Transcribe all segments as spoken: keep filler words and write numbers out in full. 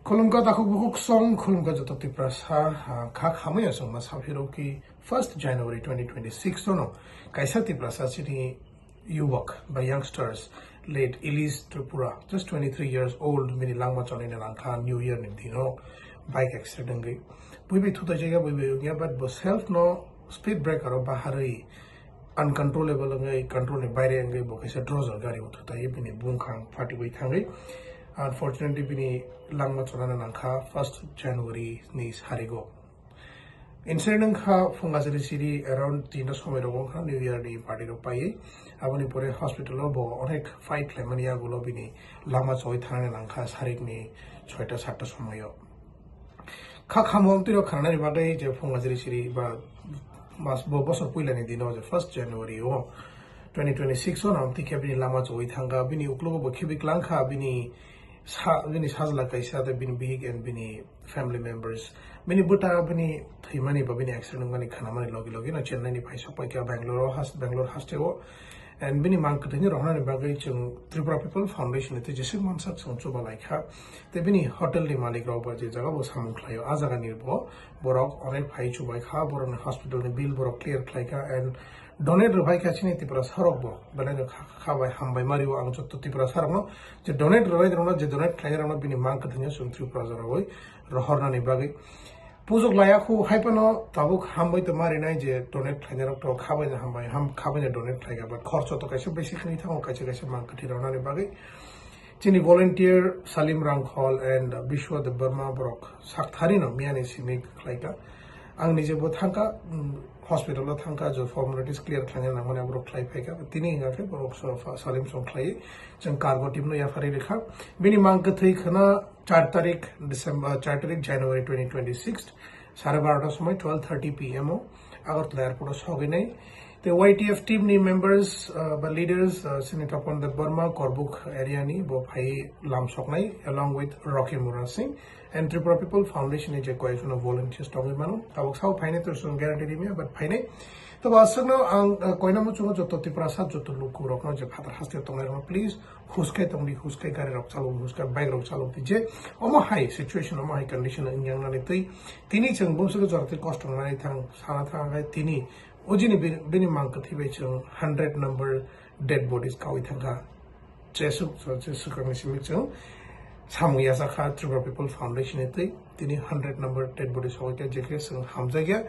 Khulumkha takhuk bukhuk song, khulumkha joto Tiprasa, ah, kha khamwi aswk ma saphiro ki first January twenty twenty-six no kaisa Tiprasa chini yubak ba youngsters late Ilis Tripura, just twenty-three years old, bini langma chonina langkha New Year ni dino bike accident wngwi. Bui bai thutai jaiga bui bai wngya, but bo self no speed breaker o baharwi uncontrollable wngwi, control ni baire wngwi bo kaisa Drozor gari o thutai bini bungkhang phatiwi thangwi. Unfortunately, bini langma chonana nangkha first January ni sarigo. Incident wngkha phunga siri siri around tinta somoi rogo wngkha New Year ni party rok paiwi. Aboni pore hospital o bo onek fight khlaimani yagulo bini langma choi thangna nangkha sarik ni soita satta somoio. Kha khamung twi rok khanani bagwi je phunga siri siri ba mas bo bosor puilani dino je first January o twenty twenty-six o nam tikhe bini langma choi thangkha, bini uklogo bo khibi klangkha, bini sa, bini sajla kaisa tei bini bihik and bini family members. Bini bwta bini thwimani ba bini accident wngmani khanamani logi logi no Chennai ni phai sok paikha Bangalore o has-, Bangalore hasteo. And bini mang kwthwini rohornani bagwi chwng Tripura People Foundation ni twi jeswk mansak chwng chuba laikha. Tei bini hotel ni malik rok bo je jaga bo samung khlaio, a jaga ni bo borok onek phai chubai kha, borok ni hospital ni bill borok clear khlai kha and donate rwbai kha chini Tiprasa rok bo. Belai no kha, kha bai hambai ma rio ang joto Tiprasa rok no je donate rwbai rok no, je donate khlai rok no bini mang kwthwini chwng Tripura jora bai rohornani bagwi. Pujok laya khu hai phano tabuk hambai to marinai je donate khlainai rok to khabai na hambai, ham, khabai na donate khlai kha, but khorcho to kaisa besi khni thango kaisa kaisa mang kwthwi rwnani bagwi. Chini volunteer Salim Rangkhol and Bishwa Debbarma borok sak thari no miyani simi khlai kha. Ang nije bo thangkha, mm, hospital o thangkha, je formalities clear khlaina nangmani aborok khlai phai kha. Tini hingkha khe borok so, fa-, Salim song khlai chwng cargo team no yaphari rikha. Bini mang kwthwi khna char tarik December, char tarik January twenty twenty-six, sare barota somoi, twelve thirty P M o Agartala airport o sogwi nai. Tei Y T F team ni members, uh, ba leaders, uh, sini Tapan Debbarma, Korbuk area ni bo phai lam soknai along with Rocky Mura Singh and Tripura People Foundation ni je koyekjono volunteers tongwi mano. Tabuk sao phainai to chwng guarantee rimya, but phainai. To bo aswkno ang, uh, koina muchungo joto Tiprasa, joto lukurokno je phatar haste tongnai rokno please huskai tongdi, huskai gari rok chalok, huskai bike rok chalok di, je omo hai situation, omo hai condition wngya wngnani twi tini chwng bumswk jora twi kosto wngnani thang sana thang hai tini o jini bini, bini mang kwthwi bai chwng hundred number dead bodies kawi thangkha. Jesuk, jesuk ang simi chwng samung yachakha Tripura People Foundation ni twi tini hundred number dead bodies kawi kha, je khe chwng hamjakya.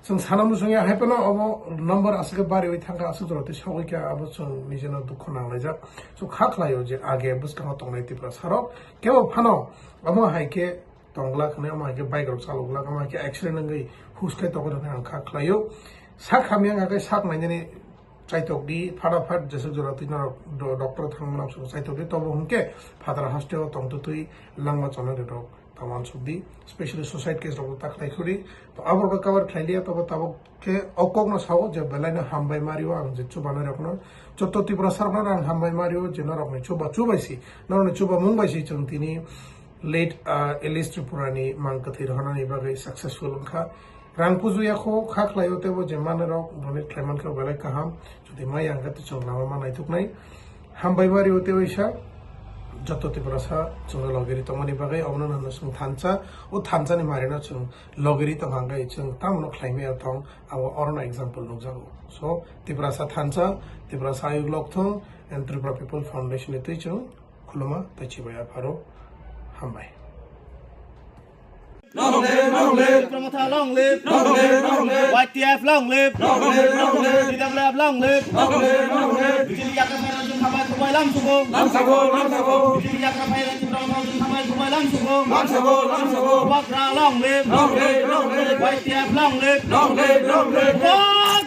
Chwng sana muchungya hai phano obo number aswk bariwi thangkha, aswk jora twi sogwi kha, abo chwng nijeno dukho nanglaijak. So kha khlaio je age bwskango tongnai Tiprasa rok kebo phano omo hai khe tongglak hwnwi, omo hai khe bike rok chalok glak, omo hai khe accident wngwi huskai tongwi rwkhe ang kha khlaio. Sak hamya wngkha khe sak nainani chaitok di, phata phat jeswk jora twi norok do-, doctor thangmani amsuk chaitok di, tobo hwnkhe phataro hasteo tongtwtwi langma chonai rok ta uansuk di, specially suicide case rok ta khlai khuri. To abo rok cover khlai liya, tobo tabuk khe o kokno sao je belai no hambai ma rio ang je chubanai rokno, joto Tiprasa rokno ang hambai ma rio je norokni chuba chubai si, norokni chuba mung bai si chwng tini late, ah, Elis Tripura ni mang kwthwi rohornani bagwi successful wngkha. Rang puju ya kho kha khlaio teibo je manwi rok donate khlai mankha belai kaham. Jodi maya hwnkhe to chwng lama ma naithoknai. Hambai ma rio tei waisa joto Tiprasa chwngno logiri tongmani bagwi obono hwnno chwng thansa. O thansa ni marino chwng logiri tongkha hwnkhe chwng tamono khlai maya thong, abo orono example nukjago. So Tiprasa thansa, Tiprasa ayuk lok thung and Tripura People Foundation ni twi chwng khuluma tei chibai apharo. Hambai. Long live, long live. Tiprasa long live. Long live, long live. Y T F long live. Long live, long live. T W F long live. Long live, long live. Bijili yakra phairok jung khamai khubai lam sugo. Lam sago, lam sago. Bijili yakra phairok jung khamai khubai lam sugo. Lam sago, lam sago. Bubagra long live. Long live, long live. Y T F long live. Long live, long live. Bubagra